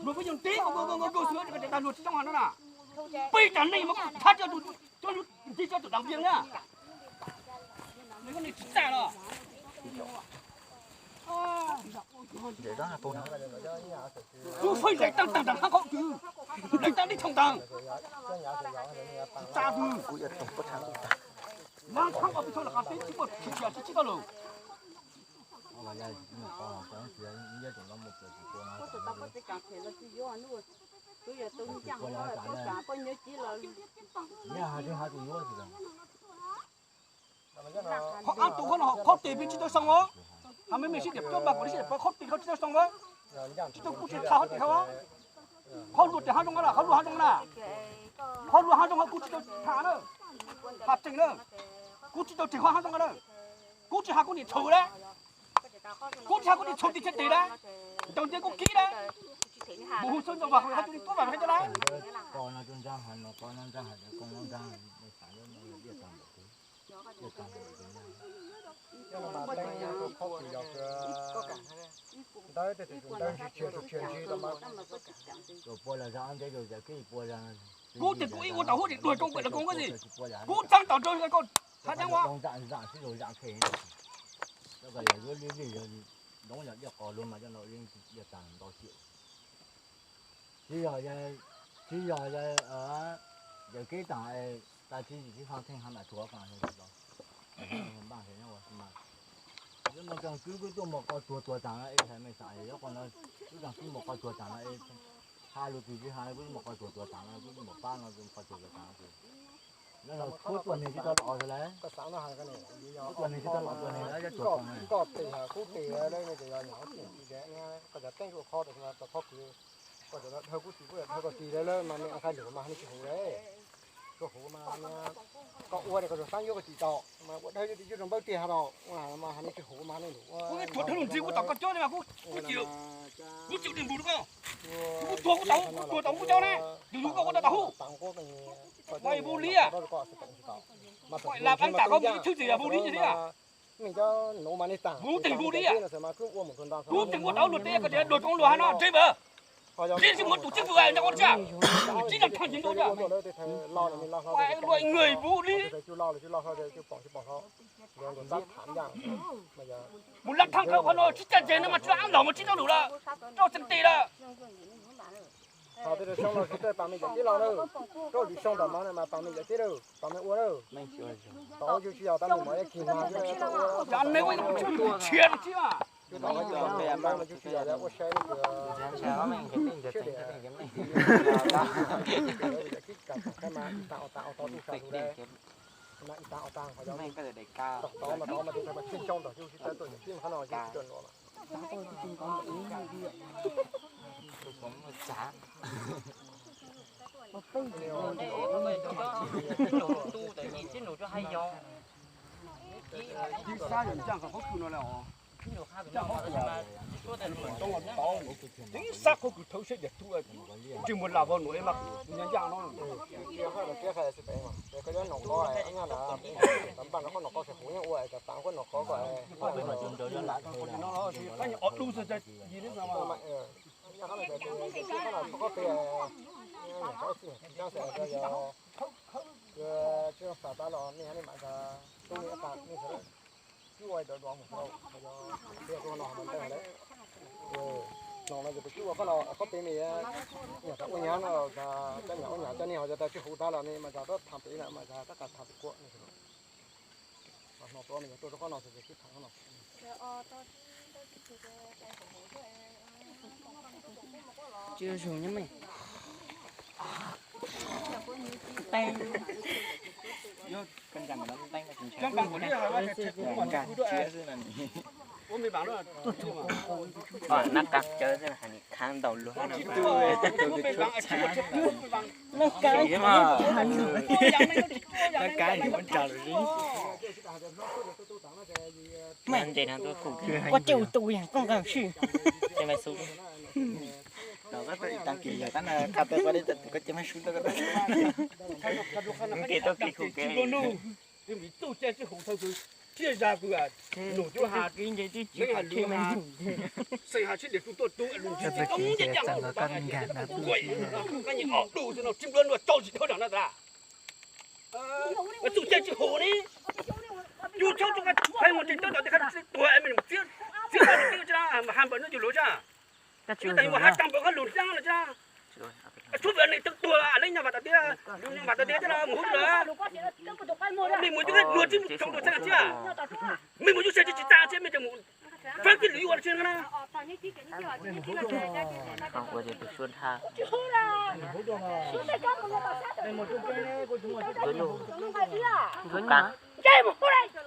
Luag peb yog tib nkaus nkaus nkaus xwb, luag tsis tau hais no na. Peb tas neej mas kuv thab coj tus, coj tus, tus dab vias na. Nws tsis txaj los. Kuv feem lawv tag tag nram qhov kwv, lawv tag neb thoom ntawd. Tsa tus, kuv yog tus pob txha, kuv tag. Nab thab ua peb txhob lawm qhov peb tsis muaj tsis tsis tsis tau lawm. Qhov ab tus qhov no qhov tes peb tsis tau soo os. Hab mej mej sib tias tuab npa kom sib tias pab qhov tes qhov tsis tau soo os. Tsis tau kuj tsis qha qhov tes qhov. Qhov luag tes hab zoo na, qhov luag hab zoo na. Qhov luag hab zoo kuj tsis tau tham na. Tham tseeb na. Kuj tsis tau tseeg qhov hab zoo na. Kuj tsis has kuv niam txhaum lawm. Kuv tsis has kuv niam txhaum tis chaw tes lawm. Ntaus ntiav kuv kib lawm. Mus hu xwb ntaus vas hais tus niam tuab vas hais cov lawm. Kuv tes kuv ib ua tau huab tis duag rau pem los koom koj tis. Kuv txeeb tau rau koj hab deeb ua. Tsis yog, tsis yog, yawm kev taag, tas tsis yim tsis faj theej hab mam tshuav ko. Npaj npaj, yuav muaj keeg kwb kuj tuaj muaj qo tuag tuag taag no es, mej xav yuav qo no, kuj keeg kwb muaj qo tuag taag no es, ha lug twg tsis ha kuj muaj qo tuag tuag taag no, kuj muaj pab no kuj muaj qo tuag tuag taag no. Kuv tuaj neg tsis tau los lawm, kuv tuaj neg tsis tau los tuaj neg lawm, yog tuag tag. Koj tes kuv tes lawm, koj cov teeb ua qhov, koj cov dhawv kuv tis kuj dhawv koj tis lawm, mas nws nqaij lwm mas nws tsis huv lawm. Tsuas huv mas koj ua koj tsuas xaab yuav koj tis tau, mas ua dhawv yuav tis yuav rau npawb tiag tau, mas nws tsis huv mas nws ua. Kuv tuag dhawv lug ntxiv kuv tom koj cov ne mas kuv, kuv tsis, kuv tsis ua nws npus rau koj. Kuv tuag kuv tau, kuv tuag tau kuv cov ne, yus yus koj kuv tau tau hub. Mas yus npus li a. Mas lam lam tas koj mus ib txhwb txwm yog npus li thiab. Npus teem npus li a. Kuv teem ua tau luag teb koj tias luag tau luag hab no tseeb mas. Tseeb tsis muaj tus tseeb fwm ntag ua tsi. Tseeb no tshaj tsis ntuj ntag. Luag ib nqes npus li. Mus lab thaj khawb qhov no tsis caj ntseg no mas tsis ab laug mas tsis tau lus lawm. Rau txeeg tes lawm. Thaum tej zaum xyoo los tsis tau pam me yawm teb los na, rau lwm xyoo ntawm no mas pam me yawm teb lawm, pam me ua na. Tau yug tsis yog tab meeg mov ib kis mas. Yog neb ua tsis tshiab tsis mas. Yug tau yug tsis yog ua sai li tias siab diam. Yawm teb kas tau qhaib mas ib tag ob tag ob tog tub sa lug dai, mas ib tag ob tag qhov yog tau tau mas tau mas tau mas tsib xyoo tau yug tsis tau tuaj yawm teb mas qhov no yug tsis tau luag mas. Ib sab yog ncaaj qhov kws no lawm os. Ncaaj qhov kws, tau, ib sab qhov kws thawv seb diam tub, tsis muaj lam vag nuam es mas nyob ncaaj no. Npaj no qhov no qhov seb huv yeej ua tas qhov no qhov ko. Ob lub xwb, yig lub xwb mas. Tsis zoo xav tab los nej, nej mam tub nej tas nej sawv daws. Cub ua ib tawm duav mus rau, yog tiag tuaj no mas ntawd lawm. No no yog tus cub ua koj no koj pem me, nyuam tas ua nyab no, cov nyuam ua nyab cov nej ho yog tas tsis huv tas los nej mas tas tab tham pem na mas tas tab kas tham pem kuam. Hnov tuaj mas yog tuaj rau koj no xwb, sib tham no. Tsis zoo nyob me. Nab kab cawv xwb, hais nim khab ntaus luag. Nab kab, nab kab nim muab nrag lug li. Koj cia ua tus yam koj nqa sib. Ces mas xub. Los koj tuaj ib tag kis yog tab na, qha peb koj deb tag tus koj cia mas xub rau koj tuaj. Kev tuaj kis khu kev. Thiaj zag kws num cub has, leej has lug has, xeem has sib diam tsuj tuaj tub lug ntsib tsis tau nyiaj nyiaj lug tau, kuj nyiam ob lug xwb no, tsib nplua nuag tso tsis dhau zam no tas. Txuj cai tsis hum ne. Yus tshab tsuj qhais mus tseem tawb tom tej qhab tsis tuag es me nyuam txiab, txiab qhov lus tib tsi has npaws no yus luv tsa. Tsis tas yus mus has tag npaws qhov lus tsa no tsa. Tshuav vim nws tseem tuag leej nyaj vas tas tiab, nyaj vas tas tiab thiab los mus hub lawm. Mej mus yus luag tsis mus tsaus ntuj txheej thiab. Mej mus yus sai tsis tsis tag thiab mej tseem mus fab tib lwm yus ua tsi no na.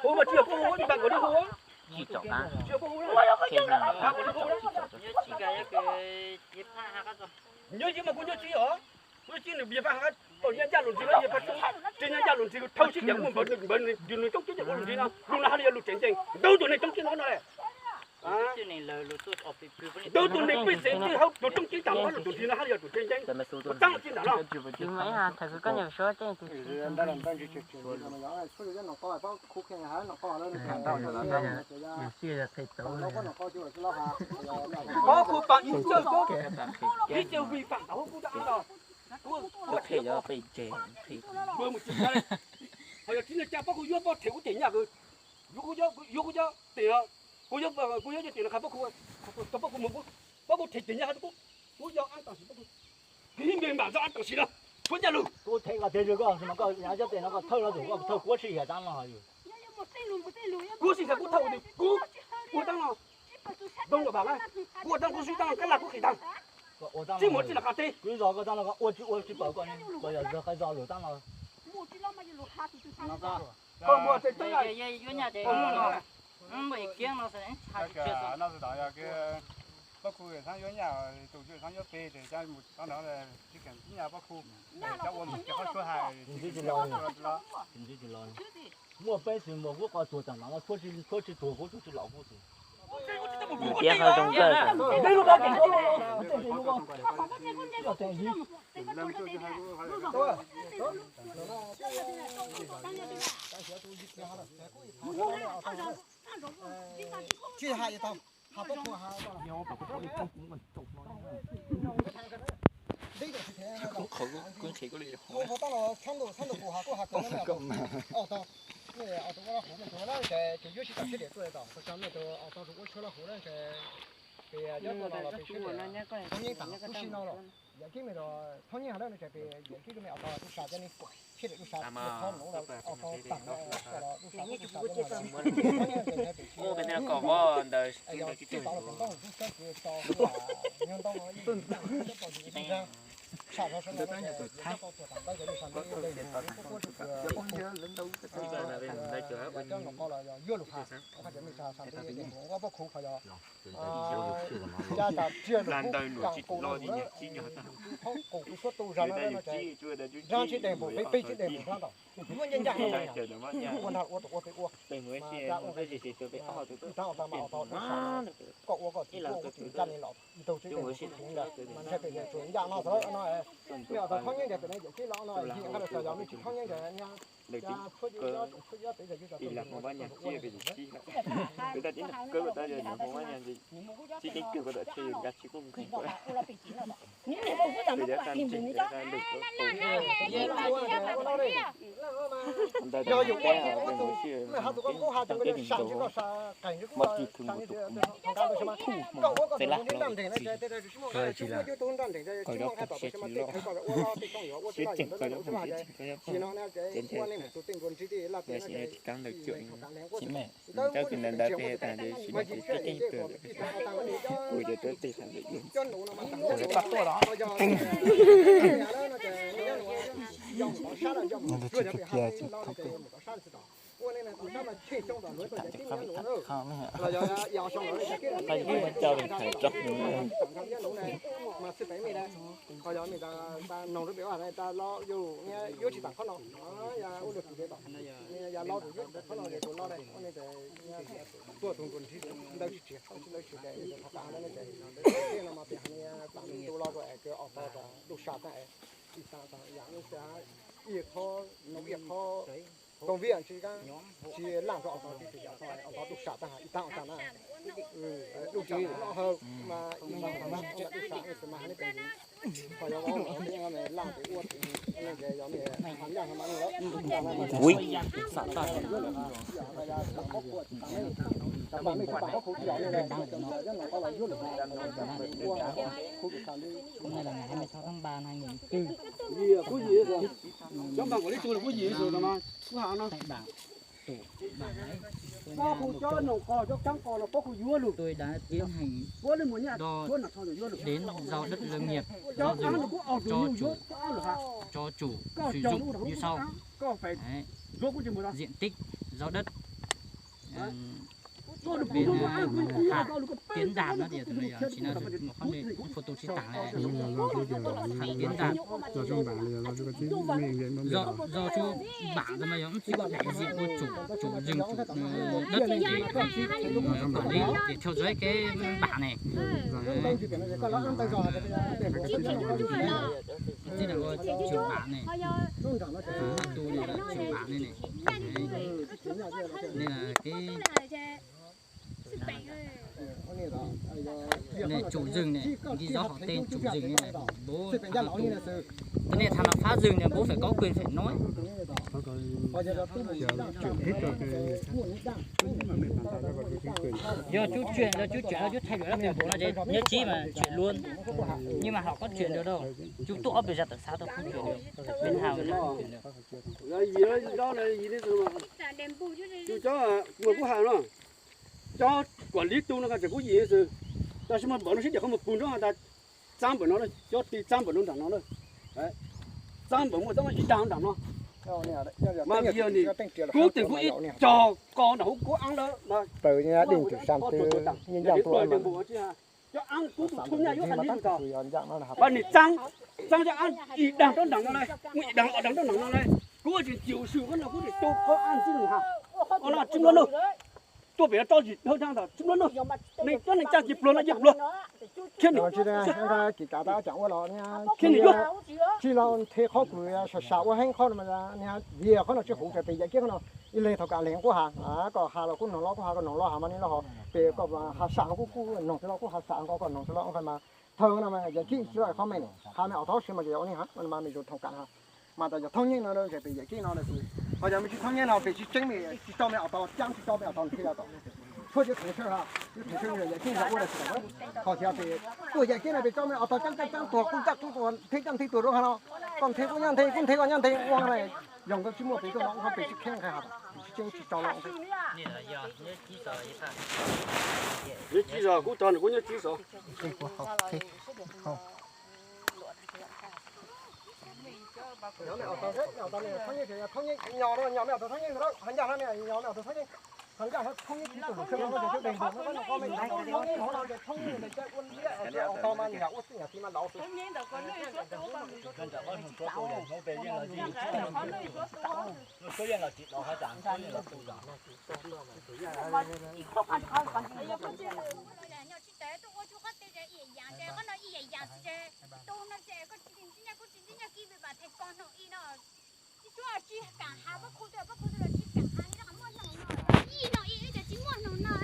Hu mas tsis yog puab hu, ib npaj kom nws hu. Tsis yog puab hu, npaj kom nws hu. Nyob tsis mas kuv nyob tsis os. Kuv nyob tsis nws yog pab tau nyaj ncaj lus ntxiv, yog pab tau nyaj ncaj lus ntxiv, thawj sib tias muaj npawg nws, npawg nws coob coob ces ua lus ntxiv no, lus no haj li yog lus tseem ceeb, ntau tus neeg coob coob no no le. Ntau tus neeg pej xeem twb hauv tus coob coob tag no, lus tus ntxiv no haj li yog tus tseem ceeb. Ua tsaab tsis ntag no. Pob kuv paam ib txawj, ib txawj vim paam tau kuv tau no. Ho yog tsis no cas pob kuv yuav pob them kuv them nyaj, yuav kuv cov, yuav kuv cov tem no, kuv yuav, kuv yuav cov tem no qhia pob kuv, pob kuv them tem nyaj, kuv yuav ab tam sim pob kuv, ib npe npam txog ab tam sim no, tshuav ncaj lug. Kuv them kom tiag koj, koj cov tem no koj thawj no tus koj thawj kuv sib yam taab no yus. Kuv sib yam kuv thawj kuv, kuv ua taab no, ntoo kom vam na, kuv ua taab kuv sib taab no kab laj kuv qhis taag, tsis muaj tsi los qab teb. Kuv zog koj taab no koj ua tsis ua tsis pom koj, koj yog zog qhov zog lug taab no. Koj muaj tseem teeb no, pob kuv xaav yuav nyaj, tus xaav yuav peg ces mus taab no tsis keem nyaj pob kuv, cov ua mus ces qhov suab hais ntxiv tsis los. Muaj peb xwm npaum kuv qo tuag tag mam no, tshuav tsis tuag kuv tsuas tsis los kuv xwb. Tiab qhov zoo kawg. Tsis hais tau, hais pob kuv hais tau. Kuv hais tau los txhab ntuj txhab ntuj kuv hais kuj hais kawg no. Auj tau, mej auj tau ua laj huv mej tug na ces yuav sib tau sib diam tuaj tom, tau mej tug auj tau ua tshuaj laj huv na ces, ces yuav tuaj no los peb sib diam, tau yeej tam kub sib no los. Yam kib mej los thoob nyiaj hab no ces peb yam kib rua mej auj tau lub sab cov ne, sib diam lub sab thoob no los auj tau tam no, lub sab txij tau los peb ntoo, tub sab kuv tso, nyob ntoo no ib, sab zog sab no ces, lub sab no ces, cov nom qo los yog yuav lug has, hab cov mej sab sab ntuj, ua pob kuv qhov yog Caj tas tsiaj lug kub kaam kuv no, kuv thoob kuv kuv suab tu zag no no ces, zag tsib deeg npum peb, peb tsib deeg npum hlob ntau, muaj ncaaj ncaaj no, ua ntag ua tus ua peb ua, mas caj ua ib taag ua taag mas auj tau lub sab, koj ua koj txiv, koj ua koj txiv, caj ne los ntau tsib deeg npum kuv txiv ntag, mas ntshe peb tsuas ncaaj no xwb no, mej auj tau thoob nyiaj ntshe peb ne yam kib los no yim nqaj los xyov yog mej tsis thoob nyiaj ntshe nyag, caj tshuab yob, tshuab yob peb yog yug cov tug ua Yog yus ua txiv ua tug, mej has tus koj nqub has cov nkawd sam ntsib koj, sam qeeg ntsib koj, sam ntsib koj, koj ua koj tus nraj nreeg no ces tej zaum tsis muaj nqaij tau, tsis muaj cov tub nraj nreeg ces tsis muaj nqaij tau, tab sis mas tej kheev koj ua ua tej loj yam ntawd tsis muaj ces, sim no na ces ua nej mus tus tej nruas ntsib tej laj tej no ces, ntawd kuj ntawd peb tas ces sim no ces tej tej cov nuav no mas tag nrho yog, yog mus tom sab, yog mus tom sab tsis tau. Ua nej tus sab mas tsheej xyoo tom luav tuaj cov kib nyob nuav los yog ib xyoo los nej cov kib los tsis tau nrog nyob nuav na, mas xwb pem mej na, ho yog mej tas noog lub pem ua tas los yus yuav tsis tas qhov no, yog ua luag tus tom, yog los tus yuav tsis tas qhov no ces tus los le ua nej tas tuaj tus nruas ntsib ntawd tsis tsis ntawd tsis tsis ces thov tas ntawd ne ces, no mas pem hais tas tus los es kws auj tau tas lub sab tas es, ib tas tas yam ib qho, ib qho Công việc tsis, tsis làm cho ông tao, tsis, ông tao đu sạ ta hả, ita ông tao na. Đu sạ nó hơi mà ita ông tao đu sạ, nhưng mà hai đứa bên họ, do ông tao làm cái ua thì nên cái do mình làm ra mà nó. Ui. Hôm nay là ngày hai mươi sáu tháng ba năm hai nghìn không trăm hai mươi tư. Cov ban quản lý chung là kuj yim xwb no mas kuj hais no. Pab kuv cov noog qos cov kab qos no pab kuv yuav lug. Tôi đã tiến hành đo đếm giao đất lâm nghiệp, giao rừng cho chủ, cho chủ sử dụng như sau. Đấy. Diện tích giao đất, ờ, bên, ờ, hạt tiến đạt nó thì tụi nó giờ chỉ là một con này, một photo chỉ tảng này. Hạt tiến đạt. Do, do chú bản mà ông chỉ có đại diện của chủ, chủ rừng, chủ, ờ, đất để, để, ờ, quản lý, để theo dõi cái bản này. Đấy. Tức là của chủ bản này. Chủ tu này là chủ bản này này. Đấy. Nên là cái Này, chủ rừng này, ghi rõ họ tên chủ rừng này này, bố, cái này thằng nào phá rừng này bố phải có quyền phải nói. Giờ chuyển hết cho cái Do chú chuyển, do chú chuyển, do chú thay đổi các tuyển phố nó nhớ chí mà chuyển luôn. Nhưng mà họ có chuyển được đâu. Chú túc ốc bây giờ tại sao tôi không chuyển được. Bên Hào bây giờ không chuyển được. Cov, kuv hais no, cov quản lý tu no tseem kuj yim xwb, tab sis mas npaum no sib diam qhov muag pug nrov has tas txab npaum no, cov tw txab npaum no nram no na, txab npaum muaj txab ib dag nram no. Mas yog ni, kuv tseem kuj ib co ko nram hauv kuv ab lawm mas, cov ab kuv tus thub nyaj yuav qhov ni mus tod, mas nws txab, txab cov ab ib dag rau nram no na, muaj ib dag ob dag rau nram no na, kuv tseem cium swm qhov no kuv tseem tu qhov ab ntxwb nws has, o no tsis mloog nawb. Tuaj pem no rau zim dhawv dhab ntawd tsis mloog nawb. Neeg coob neeg caj ces pluag no ces pluag. Thiab nws, thiab nws, tsis los nthe qhov kws sam sam ua heev qhov no mas, vias qhov no tsis huv ces pem yam kiab qhov no ib leeg thaum kam leeg kuj has, koj has los kuj noog los kuj has, koj noog los has mas nws los hos pem, koj has sam kuj, kuj noog tsis los kuj has sam, koj, koj noog tsis los qhov mas thawj no mas yam kiab tsis los qhov me, has me os thov siab mas ces yog ua neeg has mas me zoo thooj kam has. Mas tas yog thoob nyeeb no ces pem yam kiab no xwb, ho yog me tsis thoob nyeeb no pem tsis tseeb me, tsis tso me os tau, cab tsis tso me os tau nthi os tau. Tshuav cov theev tsawg ha, cov theev tsawg yam kiab yog ua los tsis tau. Ho xyov pem tuaj yam kiab no pem tso me os tau cab cab cab tuag, kuj cab kuj tuag, nthi cab nthi tuag rau ha no. Koj nthe kuj nyab nthe, kuj nthe koj nyab nthe ua ha na. Yog nkawd tsis muaj pem tuaj no ua pem tsis kheej qhia has, tsis tseeb tsis tso los. Nyob tsis zos kuj tso nws kuj nyob tsis zos. Nyob tsis tau tuaj ua tsuj qhov twg ces ib yam yam xwb ces, tus no ces koj tsis ntxim nyob, kuj tsis ntxim nyob, kib pem pam theem koj no ib no. Tsis tsuav tsis kam has pob khu twg, pob khu twg los tsis kam has li no, muaj noog no, ib no ib ces tsis muaj noog no.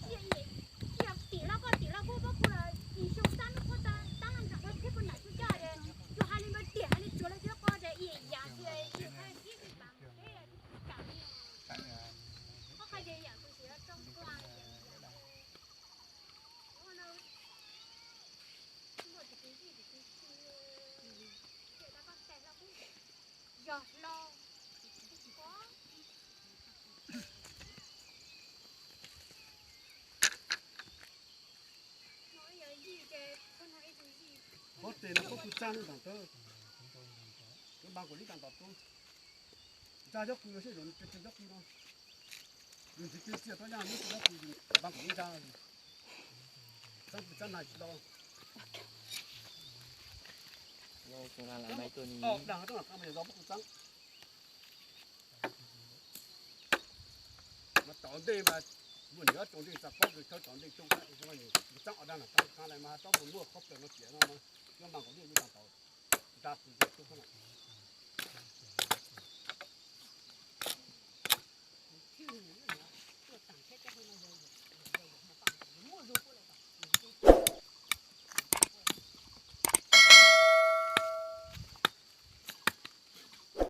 Tsis yog tim los koj tim los kuj pob khu los ib xyoo xab hnub qhuav tab laj nram no thiab puag nram tsuj coj ces tsuas hais li no tiam hais li tsuav los tsuav qo ces ib yam xwb, ib pam thiab kam li. Koj qhia ces yam kuv sim los tsoo kua yam yam. Pob tes no pob tw txaj ntawm tawb, ban kuv li tag tom tub, ntsa cov qws no seb zoo tseem cov qws no, yus ntxiv pw txiaj tau yaj muab cov qws, ban kuv li ntsa, txab pw txab nais tsis tau. Dag tub lam qa mas yog zos pob kuv txab. Mas tom ntej mas muaj nws tsaus ntuj txav pob kws thawb tom ntej coob, txab os dag no txab qha lawm mas txab mus muaj qhov plawg no tiam no, nyob mas nkaus li tau ntsa qws tub no.